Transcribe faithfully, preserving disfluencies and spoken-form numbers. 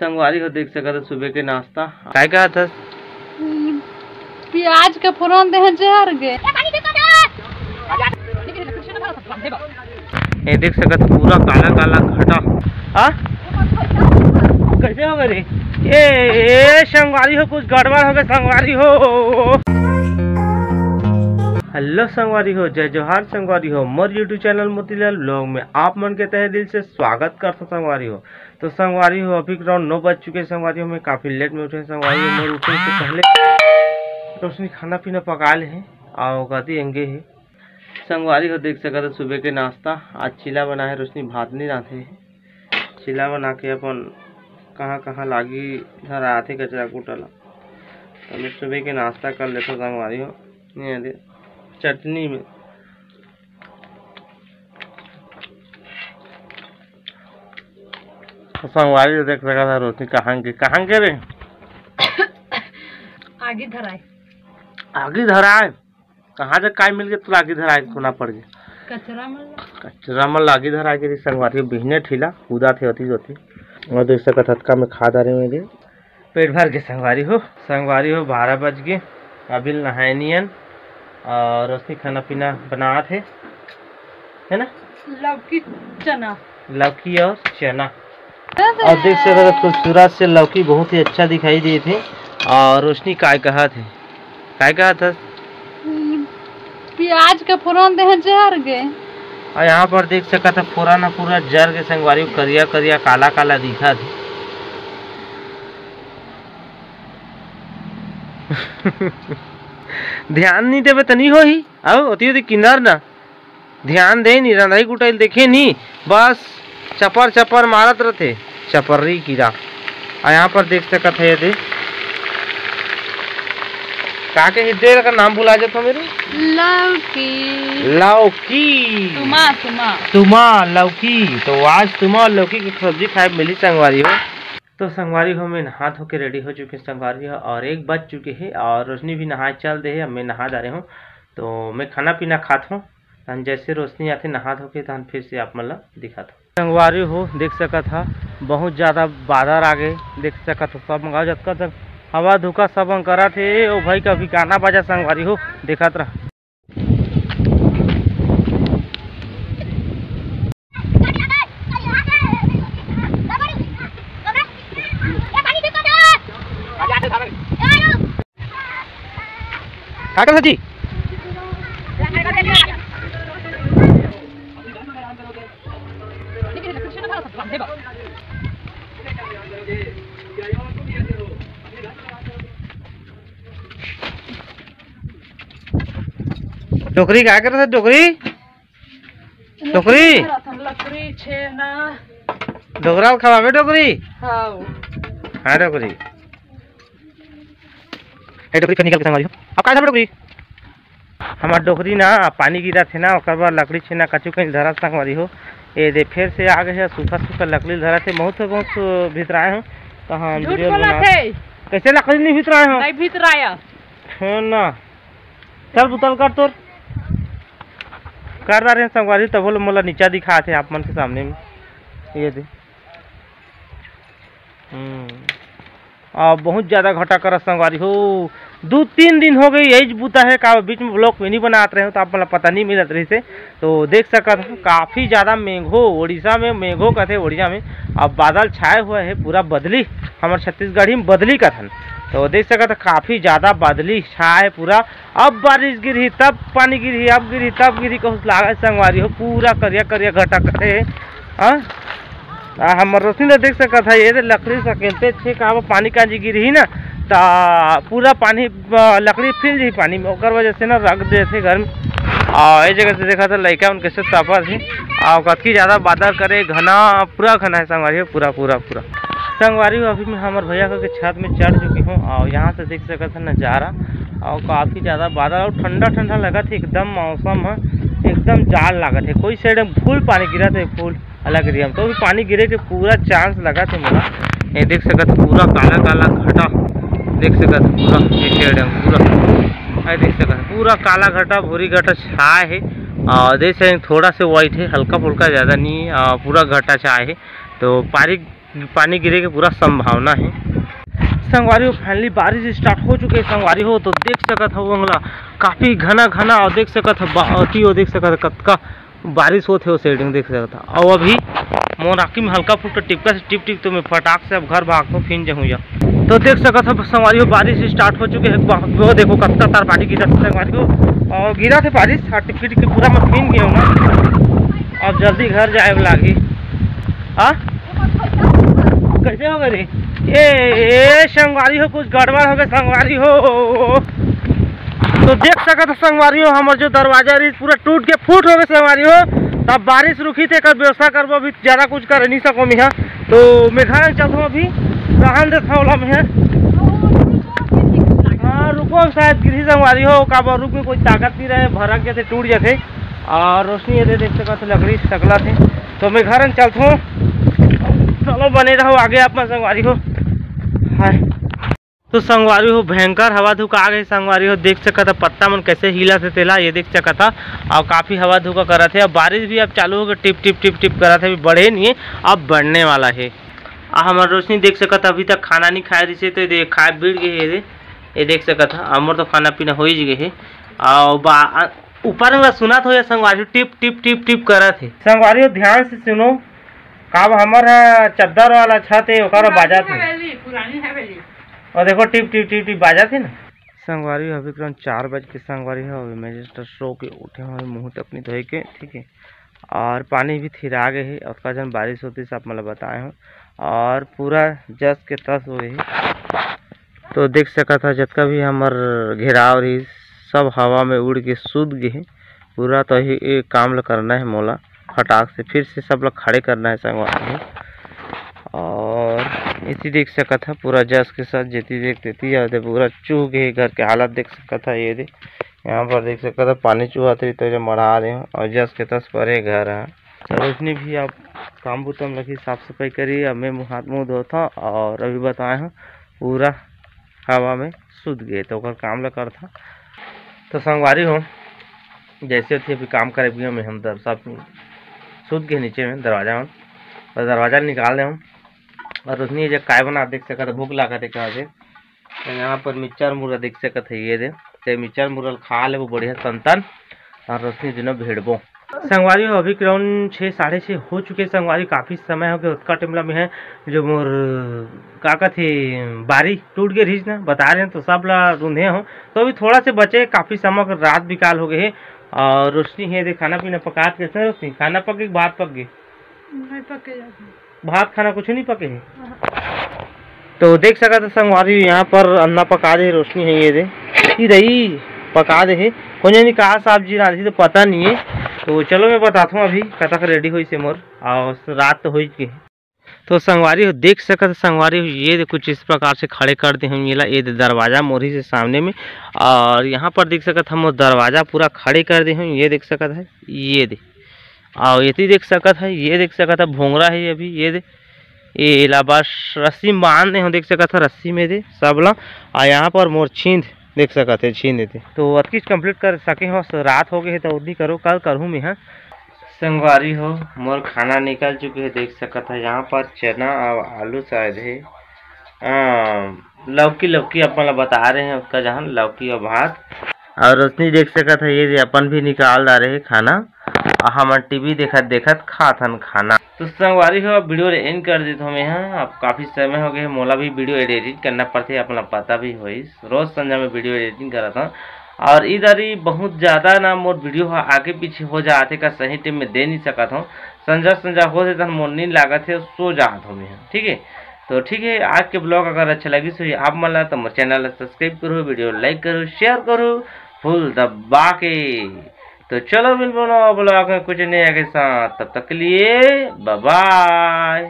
संगवारी हो, देख सकत हो सुबह के नाश्ता। काय कहत हस? प्याज के फोरन दे हैं जहर गे। ये देख सकत हो, पूरा काला काला घटा। हाँ, कैसे हो गए रे? ए, ए संगवारी हो, कुछ गड़बड़ हो गए संगवारी हो। हेलो संगवारी हो, जय जोहार संगवारी हो। मोर YouTube चैनल मोतीलाल व्लॉग में आप मन के तहे दिल से स्वागत करथों संगवारी हो। तो संगवारी हो, अभी राउंड नौ बज चुके हैं संगवारी हो। मैं काफ़ी लेट में उठे संगवारी हो। मोर उठे से पहले रोशनी खाना पीना पका ले है और गति एंगे है संगवारी हो। देख सकत हो सुबह के नाश्ता, आज चीला बना है रोशनी, भात नहीं रांधे है। चीला बना के अपन कहाँ कहाँ लागी धरा आथे कचरा कूटा ला। तो मैं सुबह के नाश्ता कर लेथों संगवारी हो। ये दे चटनी में तो संगवारी हो, देख सकत हो रोशनी कहाँ गे, कहाँ गे रे? आगी धराए। आगी धराए? कहाँ से काय मिल के तोला आगी धराए कोना पड़ गए? कचरा मन ला। कचरा मन ला आगी धराए के रे संगवारी हो, बिहने ठीला कूदा थे होती होती। और देख सकत हो अतका में खा डारे में रे। पेट भर के संगवारी हो, संगवारी हो, बारह बज के, अभी नहाए नियन और रोशनी खाना पीना बनात है, है ना? लौकी चना। लौकी और चना। और देख सकत हो खूबसूरत से लौकी बहुत ही अच्छा दिखाई देत हे। और रोशनी काय कहत हे, काय कहत हस? प्याज के फोरन दे हैं जहर गे। और यहाँ पर देख सकत हो फोरन ह पूरा जर के संगवारी, करिया करिया काला काला दिखत हे। ध्यान नहीं देवे त नहीं होही। आओ ओती ओती किंदर ना, ध्यान दे नहीं, रंधई कुटई ल देखे नहीं, बस चपर चपर मारत रथे, चपर्री कीरा। आ यहाँ पर देख सकत है ये दे, का के हिद्दे का नाम भुला जात हो मेरे? लौकी। लौकी। तुमा, तुमा। तुमा, लौकी। तो आज तुमा और लौकी की सब्जी खाए मिली संगवारी हो। तो संगवारी हो, मैं नहा धो के रेडी हो चुके संगवारी हो, और एक बज चुके हे और रोशनी भी नहाए चल दे हे। अब मैं नहा डारे हूँ, तो मैं खाना पीना खात हूँ। तहन जैसे रोशनी आथे नहा धो के, तहन फिर से आप मन ला दिखात हूँ। संगवारी हो, देख सकत हा, बहुत ज़्यादा बादर आ गे। देख सकत हो सब गाँव जतका तक हवा धुका सब अंग करत हे। ओ भाई, कभी गाना बजा संगवारी हो, देखत रह। का कर सची? डोकरी का कर सची? डोकरी? डोकरी? लकड़ी, छेना। डोकरा ल खवाबे डोकरी? हाँ। हाँ डोकरी। ए डोकरी फेर निकल के संगवारी हो। अब का धरबे डोकरी? हमार डोकरी ना पानी गिरत हे ना, ओकर बर लकड़ी छेना कछु कहीं धरत संगवारी हो। ए दे फेर से आ गए हे, सूखा सूखा लकड़ी धरत हे। बहुत से बहुत भितराए हो तो हम झूठ वीडियो बोलत बनात हे। कैसे लकड़ी नहीं भितराए हो? नहीं भितराया। है ना। चल बुतल कर तोर। कर रहा रहे संगवारी, तब बोलो मोला नीचा दिखात हे आप मन के सामने में। ये दे। हम्म। आ, बहुत ज़्यादा घटा करत संगवारी हो। दू तीन दिन हो गई यही बूता है का, बीच में व्लॉग भी नहीं बनात रहे हो तो आप मन ला पता नहीं मिलत रहिसे। तो देख सकत हो काफ़ी ज़्यादा मेघो, उड़ीसा में मेघो कथे उड़ीसा में। अब बादल छाए हुए है, पूरा बदली, हमर छत्तीसगढ़ी में बदली कथन। तो देख सकत हो काफ़ी ज़्यादा बादली छाए है पूरा। अब बारिश गिरही तब पानी गिरही, अब गिरही तब गिरही, कहूँ लागत संगवारी हो, पूरा करिया करिया घटा करे। हाँ, आ, हमर रोशनी ल देख सकत है, ये दे लकड़ी सकेलते छे का, अब पानी कांजी गिरही ना, त पूरा पानी, अ, लकड़ी फिल जही पानी में, ओकर वजह से ना रख देथे घर में। आ, ये जगह से देखा था लइका उनके से तापत हे, आ, कतकी ज़्यादा बादर करे, घना, पूरा घना है संगवारी हो, पूरा, पूरा, पूरा। संगवारी हो, अभी मैं हमर भैया के छत में चढ़ चुकी हूँ और यहाँ से देख सकत है नज़ारा, और काफ़ी ज़्यादा बादल और ठंडा ठंडा लगत है एकदम, मौसम है एकदम जाड़ लागत है। कोई साइड में फुल पानी गिरत है, फुल अलग एरिया में तो भी पानी गिरे के पूरा चांस लगत है मोला। ये देख सकत पूरा काला काला घटा, देख सकत पूरा ये साइड में पूरा, ये देख सकत पूरा काला घटा, भूरी घटा छाए है और देख सकते थोड़ा से व्हाइट है, हल्का फुल्का, ज़्यादा नहीं है और पूरा घटा छाए है। तो पारी पानी गिरे के पूरा संभावना हे। संगवारी हो, finally बारिश start हो चुके हे संगवारी हो। तो देख सकत हव ओंगला, काफी घना घना, अउ देख सकत हव बा-, अति, अउ देख सकत हव कतका बारिश होत हे, वो setting देख सकत हव। अउ अभी मोर आँखी में हल्का फुल्का टिपका से टिप टिप, तो मैं फटाक से अब घर भागथों, फिर जहूँ या। तो देख सकत हव संगवारी हो, बारिश start हो चुके हे। बा-, वो देखो कतका तार पानी गिरत हे संगवारी हो, अउ गिरत हे बारिश, अउ टिप टिप के पूरा मैं भींज गया हूँ ना। अब जल्दी घर जाए ला लागही। हाँ, कैसे हो गए रे? ए, ए संगवारी हो, कुछ गड़बड़ हो गए संगवारी हो। तो देख सकत हव संगवारी हो, हमर जो दरवाजा रही पूरा टूट के फूट हो गए संगवारी हो। तब बारिश रुकही तेकर व्यवस्था करबो, अभी ज्यादा कुछ कर नहीं सको मैं। तो मैं घर चलत हूँ, अभी रहन देत हूँ ओला मैं। हाँ, रुको, शायद गिरही संगवारी हो, काबर रुख में कोई ताकत नहीं रहे, भरक जाथे, टूट जाथे। अउ रोशनी ये दे देख सकत हव, लकड़ी सकला थे। तो मैं घर चलत हूँ, चलो बने रहो आगे आप मन संगवारी हो। हाय। तो संगवारी हो, भयंकर हवा धुका आ गई संगवारी हो। देख सकत हव पत्ता मन कैसे हिलत हे तेला, ये देख सकत हव। अउ काफी हवा धुका करत हे, अउ बारिश भी अब चालू हो गए, टिप टिप टिप टिप करत हे, अभी बढ़े नहीं है, अब बढ़ने वाला है। अउ हमर रोशनी देख सकत हव अभी तक खाना नहीं खाए रहिसे, तो ये दे खाए बिड़ गए हे, ये दे, ये देख सकत हव। हमर तो खाना पीना हो ही गए हे। अउ बा-, ऊपर में बस सुनत हो या संगवारी हो, टिप टिप टिप टिप करत हे। संगवारी हो, ध्यान से सुनो, काबर हमर ह चद्दर वाला छत हे, ओकर बाजत हे। हवेली, पुरानी हवेली। अउ देखो, टिप टिप टिप टिप बाजत हे ना। संगवारी हो, अभी करीबन चार बज के संगवारी हो, अभी मैं just सो के उठे हूँ, मुँह तक नहीं धोए के, ठीक है। अउ पानी भी थिरा गए हे, अतका जन बारिश होतिस, आप मन ल बताए हूँ, अउ पूरा जस के तस हो गए हे। तो देख सकत हव, जतका भी हमर घेराव रहिस, सब हवा में उड़ के सूत गे हे। पूरा तो ये, ये काम ल करना हे मोला, फटाक से फिर से सब ल खड़े करना हे संगवारी हो। अउ एती देख सकत हव, पूरा जस के साथ जेती देख तेती, अउ ये दे पूरा चूह गे हे घर के हालत देख सकत हव। ये दे, यहाँ पर देख सकत हव, पानी चुहत रही तो ये मढ़ा दे हूँ, अउ जस के तस परे घर हे। तो रोशनी भी अब काम बुता में लगी, साफ सफाई करी। अब मैं मुँह, हाथ मुँह धोत हूँ अउ अभी बताए हूँ, पूरा हवा में सूत गए, तो ओकर काम ल करत हूँ। तो संगवारी हो, जैसे होती अभी काम करे भी हम, हम दर-, सब सूत गए नीचे में दरवाजा में, बस दरवाजा निकाल दे हूँ। अउ रोशनी ये जग काय बना देख सकत हव, भूख लागत हे कहा से। तो यहाँ पर मिक्सचर मुर्रा देख सकत हव, ये दे, ते मिक्सचर मुर्रा ल खा लेबो बढ़िया संतन, अउ रोशनी दिनो भिड़बो। संगवारी हो, अभी करीबन छः, साढ़े छः हो चुके संगवारी, काफ़ी समय हो गए, ओतका टाइम ला मैं है जो मोर का कथे बारी टूट गए रहिस ना, बता रहे हैं, तो सब ला रूंधे हो, तो अभी थोड़ा से बचे, काफ़ी समय, रात बिकाल हो गए हे। अउ रोशनी हे दे खाना पीना पकात, कैसे रोशनी, खाना पक गए, भात पक गए? नहीं पके जाते। भात खाना कुछ नहीं पके हे। हाँ। तो देख सकत हव संगवारी, यहाँ पर अन्ना पका दे हे रोशनी, हे ये दे, ई दई पका दे हे। कोन जनी का सब्जी रांधी तो पता नहीं है। तो चलो मैं बताथों अभी कतक रेडी होइस हे मोर, अउ रात तो हो ही गए। तो संगवारी हो, देख सकत हव संगवारी हो, ये दे कुछ इस प्रकार से खड़े कर दे हूँ येला, ये दे दरवाजा मोरी से सामने में। अउ यहाँ पर देख सकत हव मोर दरवाजा पूरा खड़े कर दे हूँ, ये देख सकत हव, ये दे। अउ एती देख सकत हव, ये देख सकत हव भोंगरा हे अभी, ये दे, ये एला बस रस्सी में बांध दे हूँ, देख सकत हव रस्सी में दे सब ला। अउ यहाँ पर मोर छींद देख सकत हव, छींद दे। तो अतकीच complete कर सके हूँ, रात हो गए हे तो उदी करो, कल करहूँ मैं, हाँ। संगवारी हो, मोर खाना निकल चुके हे, देख सकत हव यहाँ पर चना अउ आलू शायद हे, अ, लौकी, लौकी अपन ला बता रहे हैं, उसका जहन लौकी अउ भात। अउ रोशनी देख सकत हव, ये दे अपन भी निकाल डारे हे खाना। अउ हमन टीवी देखत देखत खात हन खाना। तो संगवारी हो, अब वीडियो ल end कर देत हूँ मैं, हाँ। अब काफ़ी समय हो गए, मोला भी वीडियो एडिटिंग करना पड़थे, अपन ला पता भी होइस, रोज संझा में वीडियो एडिटिंग करत हूँ। अउ इधर ही बहुत ज़्यादा ना मोर वीडियो ह आगे पीछे हो जात हे, का सही टाइम में दे नहीं सकत हूँ। संझा संझा होथे तहन मोर नींद लागत हे, सो जात हूँ मैं, ठीक है। तो ठीक है, आज के vlog अगर अच्छा लगिस होही आप मन ला, तो मोर channel ला subscribe करो, वीडियो like करो, share करो, full दबा के। तो चलो मिलबो नवा vlog में कुछ नया के साथ, तब तक के लिए bye bye।